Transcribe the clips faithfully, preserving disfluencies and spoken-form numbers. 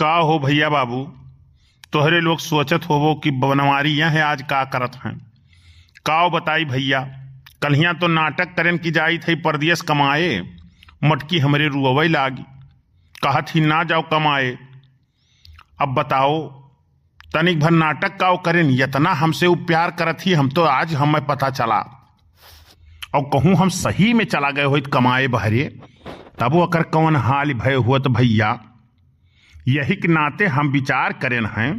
का हो भइया बाबू, तोहरे लोग सोचत होबो कि बनवारी यह आज का करत हैं। काव बताई भइया, कल्हियाँ तो नाटक करेन कि जाइत हई परदेस कमाए, मोटकी हमरे रुअवै लागी, कहत ही ना जाव कमाए। अब बताओ, तनिक भर नाटक काव करेन, यतना हमसे उ प्यार करत ही, हम तो आज हमें पता चला। और कहूँ हम सही में चला गए होइत कमाए बहरे, तब ओकर कौन हाल भय होत भइया। यही के नाते हम विचार करेन हैं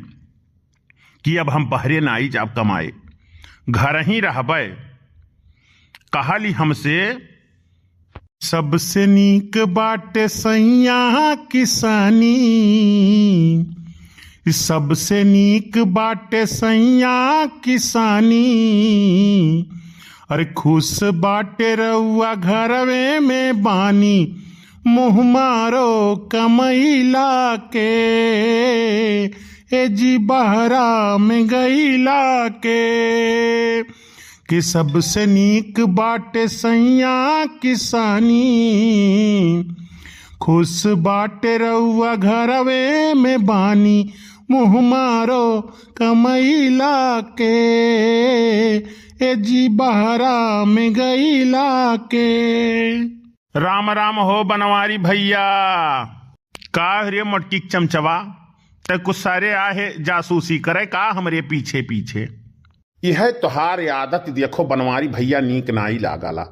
कि अब हम बहरे नाई जाब कमाए, घर ही रहबे। कहली हमसे, सबसे नीक बाटे सैया किसानी, सबसे नीक बाटे सैया किसानी। अरे खुश बाटे रउआ घरवे में बानी, मुँह मारो कमैला के, ए जी बहरा में गैला के। कि सबसे नीक बाटे सैया किसानी, खुश बाटे रउआ घरवे में बानी, मुँह मारो कमैला के, ए जी बहरा में गैला के। राम राम हो बनवारी भइया। का रे मोटकी के चमचवा, तै कुछ सारे आहे जासूसी करे का हमरे पीछे पीछे? यह तोहार आदत देखो बनवारी भइया नीक नाई लागला।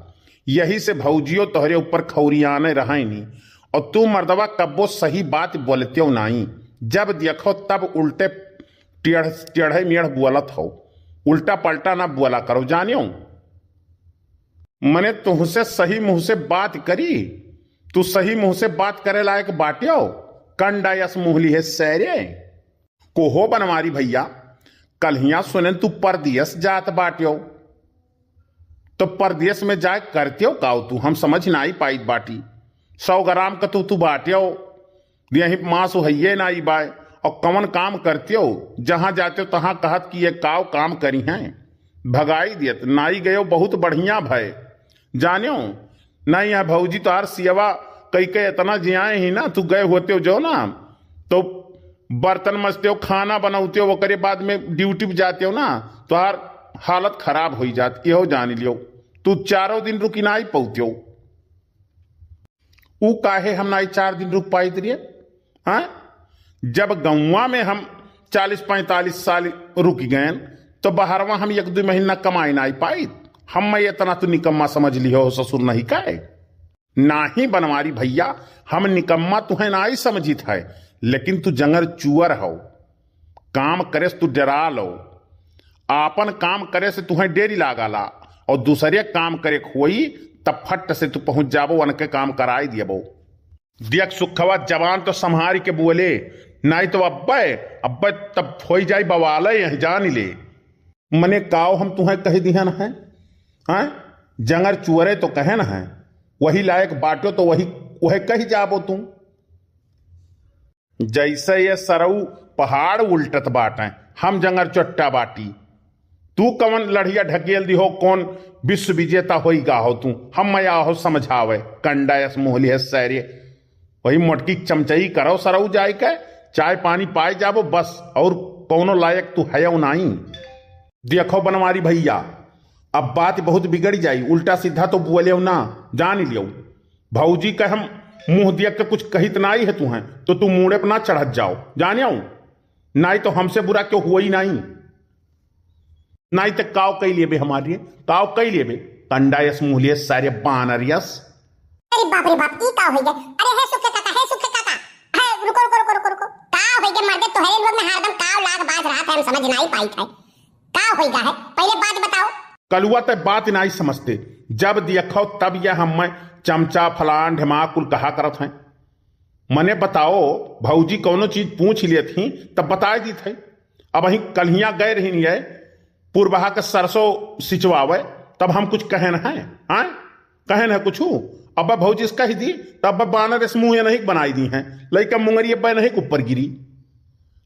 यही से भौजियो तोहरे ऊपर खौरियाने रहैनी। और तू मर्दवा कब्बो सही बात बोलत्यो नाई, जब देखो तब उल्टे टेढ़ टेढ़े मेढ़ बोलत हो, उल्टा पलटा ना बोला करो जानियो। मने तुहसे सही मुँह से बात करी, तू सही मुँह से बात करे लायक बाट्यो, कंडा यस मुँह लिहे सैरे। कोहो बनवारी भइया, कल्हियाँ सुनेन तू परदेस जात बाट्यो, तो परदेस में जाए करत्यो काव तू, हम समझ नाई पाइत बाटी। सौ ग्राम क तू तू बाट्यो, यही माँस हइये नाई बाय। और कवन काम करत्यो, जहाँ जात्यो तहाँ कहत कि ये काव काम करिहैं, भगाई देत। नाई गयो बहुत बढ़िया भय, जान्यो। नाई यहाँ भौजी तोहार सियवा कई के इतना जियाए ही ना, तू गए होत्यो जो ना, तो बर्तन मजत्यो, खाना बनौत्यो, ओकरे बाद में ड्यूटी पे जात्यो ना, तोहार हालत खराब होई जात, इहो जान लियो। तू चारों दिन रुकी नाई पौत्यो। ऊ काहे हम नाई चार दिन रुक पाइत रहे? हाँ, जब गौवा में हम चालीस पैंतालीस साल रुक गएन, तो बहरवा हम एक दो महीना कमाई नाई पाइत। हम मैं इतना तू निकम्मा समझ लिहो हो ससुर नहीं काहे? नाही बनवारी भइया, हम निकम्मा तुहें नाई समझित है, लेकिन तू जंगर चुअर हो। काम करे से तू डरा लो, आपन काम करे से तुहें डेरी लागाला, और दूसरे काम करे के होई, तब फट से तू पहुँच जाबो, उनके काम कराई दियबो। देख सुखवा, जबान तो संभारी के बोले, नाई तो अब्बे, अब्बे तब होई जाई बवाले, यह जान ले। मने काव हम तुहें कह दिहन है, हैं? जंगर चुअरे तो कहन है, वही लायक बाटो तो वही, वह कह जाबो तू। जैसे ये सरऊ पहाड़ उल्टत बाटें, हम जंगर चोट्टा बाटी। तू कवन लड़िया ढकेल दिहो, कौन विश्व विजेता होई गा हो तू? हम मैं आहो समझावे, कंडा यस मुँह लिहे सैरे। वही मोटकी चमचई करो सरऊ जाए के, चाय पानी पाए जाबो बस, और कौनो लायक तू हयो नाई। देखो बनवारी भइया, अब बात बहुत बिगड़ जाई, उल्टा सीधा तो बोले ना, जान लियो। भौजी के हम मुँह दिया के कुछ कहित नाई है तुहें, तो तू मूड़े पर ना चढ़त जाओ, जान आऊ। नाई तो हमसे बुरा क्यों हुआ ही नाई। नाई तो काव कई लेबे हमारे, काव कई लेबे, कंडा यस मुँह लिए सारे बानर यस। अरे बाप रे बाप, ई का होई गए? अरे हे सुखे काका, हे सुखे काका, हे रुको, रुको, रुको, रुको, रुको। का होई गए मर्दे, तोहरे लोग में हरदम काव लाग बाज रहा था, हम समझ नाई पाई था। का होई गा है? पहले बात बताओ। कलुआ ते बात नाई समझते, जब देखो तब यह हम मैं चमचा फलान ढेमा कुल कहा करत हैं। मने बताओ, भौजी कौनो चीज पूछ लेत ही तब बताए दीत है। अब वहीं कल्हिया गए रही है पुरबहा के सरसों सिंचवावे, तब हम कुछ कहन है, हाँ? कहन है कुछ? अब भौजी से कह दी, तब बानर इस मुँह नहीं बनाई दी हैं, लइका मुंगरी अब नहीं ऊपर गिरी।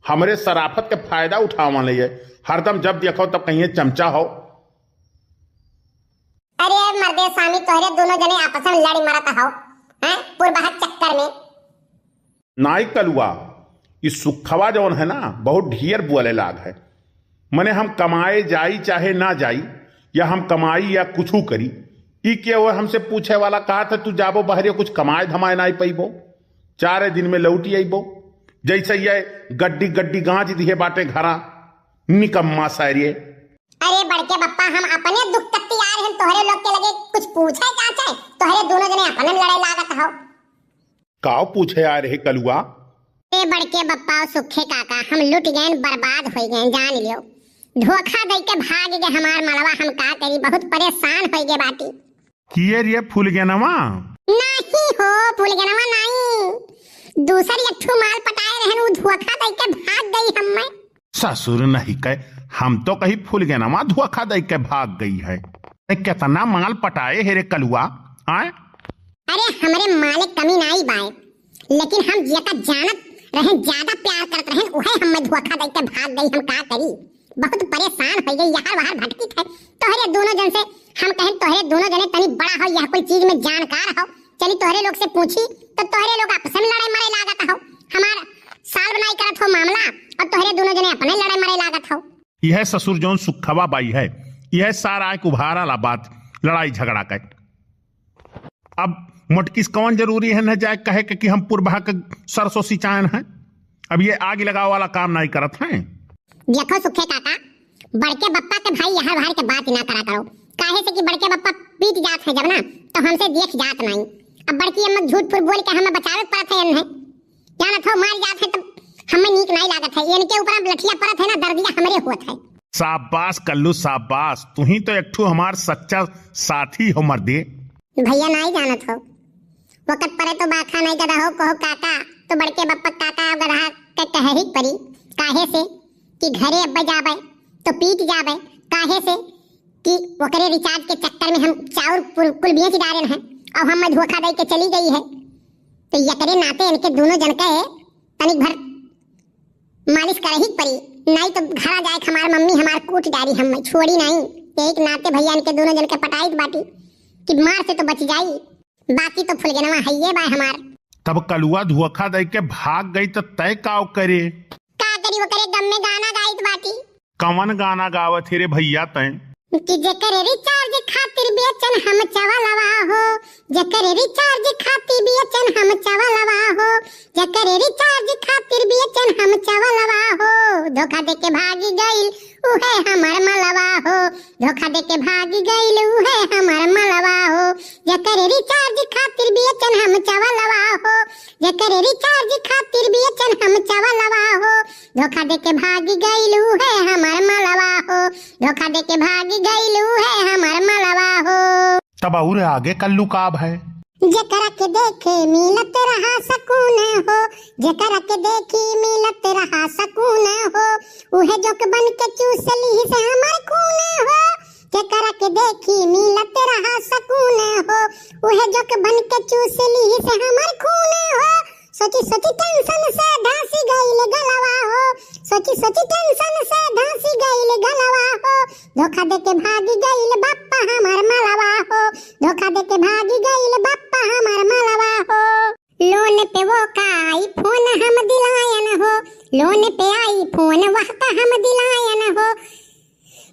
हमरे सराफत के फायदा उठावन ले, हरदम जब देखो तब कहिए चमचा हो। अरे मर्दे स्वामी, तोहरे दोनों जने आपस में लड़ी मरत हो, हैं? पुरबहा चक्कर में। नाई कलुआ, ई सुखवा जौन है ना, बहुत ढियर बोले लाग है। मने हम कमाए जाई चाहे ना जाई, या हम कमाई या कुछू करी, ई के वो हमसे पूछे वाला? कहा था तू जाबो बहरे, कुछ कमाए धमाए ना पइबो, चारे दिन में लौटी अइबो। जैसे ये गड्डी गड्डी गांज दिहे बाटे घरा, निकम्मा सारिये। अरे बड़के बप्पा, हम अपने दुख तत्ती आ रहे हैं, तोहरे लोग के लगे कुछ पूछे जाचे, तोहरे दोनों जने अपने में लड़े लागत हो। काव पूछे आ रहे कलुआ? ए बड़के बप्पा और सुखे काका, हम लुट गए, बर्बाद हो गए, जान लियो। धोखा दे के भाग गए हमार मलवा, हम का करी, बहुत परेशान हो गए बाटी। किए रे फुलगेनवा? नहीं हो फुलगेनवा, नहीं। दूसर एक ठू माल पटाए रहन, उ धोखा दे के भाग गई हम्मे। ससुर नहीं कहे, हम तो कही फुलगेनवा धोखा दे के भाग गई है। ते कितना माल पटाए हे रे कलुआ, आय? अरे हमरे मालिक कमी नाई बाय, लेकिन हम जेका जानत रहेन, ज्यादा प्यार करत रहेन, उहे हम्मे धोखा दे के भाग गई। हम का करी, बहुत परेशान हो गई, यहाँ वहाँ भटकित है। तोहरे दोनों जन से हम कहेन, तोहरे दोनों जने तनी बड़ा हो, यह कोई चीज में जानकार हो, चली तोहरे लोग से पूछी, तो तोहरे लोग आपस में लड़े मरे लागत हो। हमार साल बनाई करत हो मामला, और तोहरे दोनों जने अपने लड़े मरे लागत हो। यह ससुर जौन सुखवा बाई है, यह सारा एक उभारा ला बात, लड़ाई झगड़ा के। अब मोटकिस कौन जरूरी है न जाए कहे के कि हम पुरबहा के सरसों सिंचायन है? अब ये आग लगावे वाला काम नहीं करत है। देखो सुखे काका, बड़के बप्पा के भाई यहाँ बाहर के बात ना करा करो, काहे से कि बड़के बप्पा पीट जात है जब ना, तो हमसे देख जात नहीं। अब बड़की अम्मा झूठ फूट बोल के हमें बचावे के पड़त है इन्हें, जानत हो मार जात है तो हमें नीक नहीं लागत है, इनके ऊपर अब लठिया पड़त है ना, दर्दिया हमरे होत है। शाबाश कल्लू शाबाश, तू ही तो एक ठो हमार सच्चा साथी हो मर्दे। भैया नहीं जानत हो, वकत परे तो बाखा नहीं गधा हो, कहो काका, तो बड़के बप्पा काका गधा के कहे ही परी, काहे से कि घरे अब्बे जाबे तो पीट जाबे, काहे से कि ओकरे रिचार्ज के चक्कर में हम चाउर कुल, कुल बेच डारेन हैं, अब हम धोखा दे के चली गई है। तो एकरे नाते इनके दोनों जन के तनिक भर मालिश करही के परी, नाई तो घरा जाए के हमार मम्मी हमार कूट डारी, हम छोड़ी नाई। यही के नाते भैया इनके दोनों जन के पटाइत बाटी कि मार से तो बच जाई, बाकी तो फुलगेनवा हइये बा हमार। तब कलुआ धोखा दे के भाग गई तो तय काव करे? का करी, ओकरे गम में गाना गाइत बाटी। कवन गाना गावत हे रे भैया तैं? कि जेकर रिचार्ज खातिर बेचन हम चवलवा हो, जेकर रिचार्ज खातिर बेचन हम चवलवा हो, जेकर रिचार्ज खातिर बेचन हम चवलवा हो, धोखा देके भागी गइल उहे हमर मलवा हो, धोखा देके भागी गइल उहे हमर मलवा हो, जेकर रिचार्ज खातिर बेचन हम चवलवा हो, जेकर रिचार्ज खातिर बेचन हम चवलवा हो, धोखा देके भागी गइल उहे हमर मलवा हो, धोखा देके भागी गइल उहे हमर मलवा हो। तब और आगे कल्लू का भय? जेकरा के देखे मिलत रहा सकून हो, जेकरा के देखी मिलत रहा सकून हो, उहे जोक बन के चूस लीहिस हमर खून हो, जेकरा के देखी मिलत रहा सकून हो, उहे जोक बन के चूस लीहिस हमर खून हो। सोची सोची टेंशन से धंसी गइल गलवा हो, सोची सोची टेंशन से धंसी गइल गलवा हो, धोखा देके भागी गइल बप्पा हमर मलवा हो, धोखा देके भागी गइल बप्पा हमर मलवा हो। लोन पे वो का आईफोन हम दिलायन हो, लोन पे आईफोन वह का हम दिलायन हो,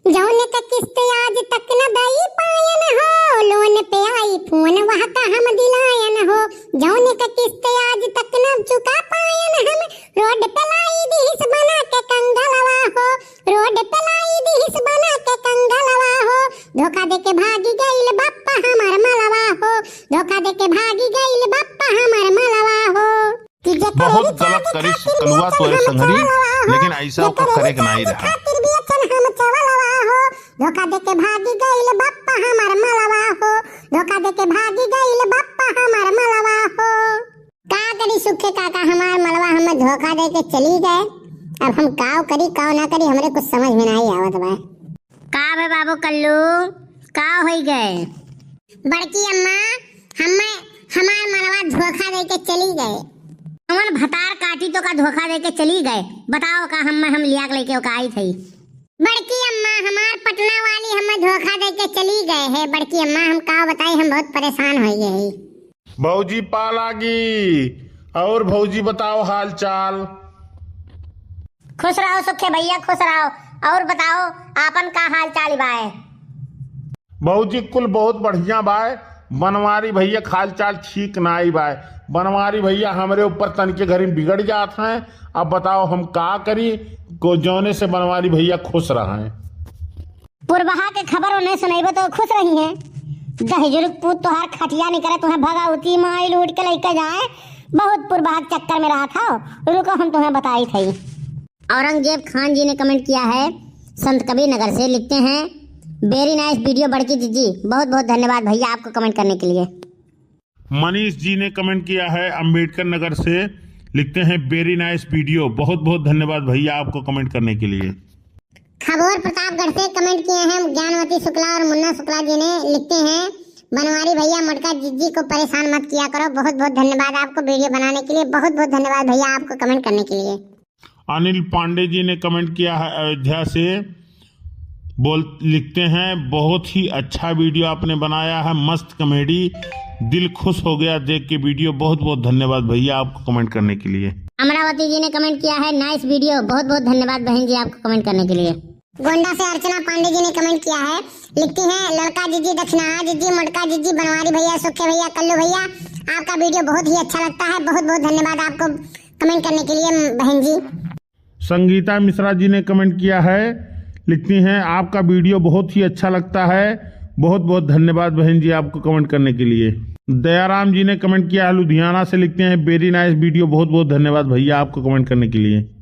जौने का किस्त आज तक न दई पायन हो, लोन पे आईफोन वह का हम दिलायन हो, जौने का किस्त आज तक न चुका पायन हम, रोड पे लाई दिहिस बना के कंगलवा हो, रोड पे लाई दिहिस बना के कंगलवा हो, धोखा देके भागी गइल बप्पा हमर मलवा हो, धोखा देके भागी गइल बप्पा हमर मलवा हो। कि जेकर बहुत गलत रिचार्ज करिस खातिर कलुआ बेचन तोरे हम संगरी, चवलवा हो, लेकिन ऐसा जेकर ओकर करे के रिचार्ज नाई रहा। खातिर बेचन हम चवलवा हो, धोखा देके भागी गइल बप्पा हमर मलवा हो, धोखा देके भागी गइल बप्पा हमर मलवा हो। का करी सुखे काका, हमार मलवा हमें धोखा दे के चली गए। अब हम काव करी, काव ना करी, हमरे कुछ समझ में नाई आवत बा। का भे बाबू कल्लू, का होई गए? बड़की अम्मा, हमें हमार मलवा धोखा दे के चली गए। कौन भतार काटी तो का धोखा दे के चली गए? बताओ का हम, हम लिया के लेके ओका आई थी? बड़की अम्मा, हमार पटना वाली हमें धोखा दे के चली गए है। बड़की अम्मा, हम का बताई, हम बहुत परेशान हो गए है। भौजी पा लागी। और भौजी बताओ हाल चाल। खुश रहो सुखे भैया, खुश रहो। और बताओ, आपन का हाल चाल बाय? भौजी, कुल बहुत बढ़िया बाय। बनवारी भैया क हाल चाल ठीक नाई बाय। बनवारी भैया हमरे ऊपर तनिके घरी बिगड़ जात हैं। अब बताओ हम का करी, को जौने से बनवारी भैया खुश रहें। पुरबहा के खबर उन्हें सुनैबे तो खुश रही हैं। दहिजुर पूत तोहार खटिया नहीं करे, तुम्हें भगावती माई लूट के लेके जाए। बहुत पुरबहा के चक्कर में रहा था, रुको हम तुम्हें बताई थई। औरंगजेब खान जी ने कमेंट किया है संत कबीर नगर से, लिखते हैं, "Very nice video बड़की जीजी।" बहुत बहुत धन्यवाद भैया आपको कमेंट करने के लिए। मनीष जी ने कमेंट किया है अंबेडकर नगर से, लिखते हैं, "Very nice video।" बहुत बहुत धन्यवाद भैया आपको कमेंट करने के लिए। खबोर प्रतापगढ़ से कमेंट किए हैं ज्ञानवती शुक्ला और मुन्ना शुक्ला जी ने, लिखते हैं, "बनवारी भैया मोटका जीजी को परेशान मत किया करो।" बहुत बहुत धन्यवाद आपको वीडियो बनाने के लिए, बहुत बहुत धन्यवाद भैया आपको कमेंट करने के लिए। अनिल पांडे जी ने कमेंट किया है अयोध्या से, बोल लिखते हैं, "बहुत ही अच्छा वीडियो आपने बनाया है, मस्त कॉमेडी, दिल खुश हो गया देख के वीडियो।" बहुत बहुत धन्यवाद भैया आपको कमेंट करने के लिए। अमरावती जी ने कमेंट किया है, "Nice video।" बहुत बहुत धन्यवाद बहन जी आपको कमेंट करने के लिए। गोंडा से अर्चना पांडे जी ने कमेंट किया है, लिखती हैं, "ललका जीजी, दक्षिणा जीजी, मोटका जीजी, बनवारी भैया, सुखे भैया, कल्लू भैया, आपका वीडियो बहुत ही अच्छा लगता है।" बहुत बहुत धन्यवाद आपको कमेंट करने के लिए बहन जी। संगीता मिश्रा जी ने कमेंट किया है, लिखती हैं, "आपका वीडियो बहुत ही अच्छा लगता है।" बहुत बहुत धन्यवाद बहन जी आपको कमेंट करने के लिए। दयाराम जी ने कमेंट किया है लुधियाना से, लिखते हैं, "Very nice video।" बहुत बहुत धन्यवाद भैया आपको कमेंट करने के लिए।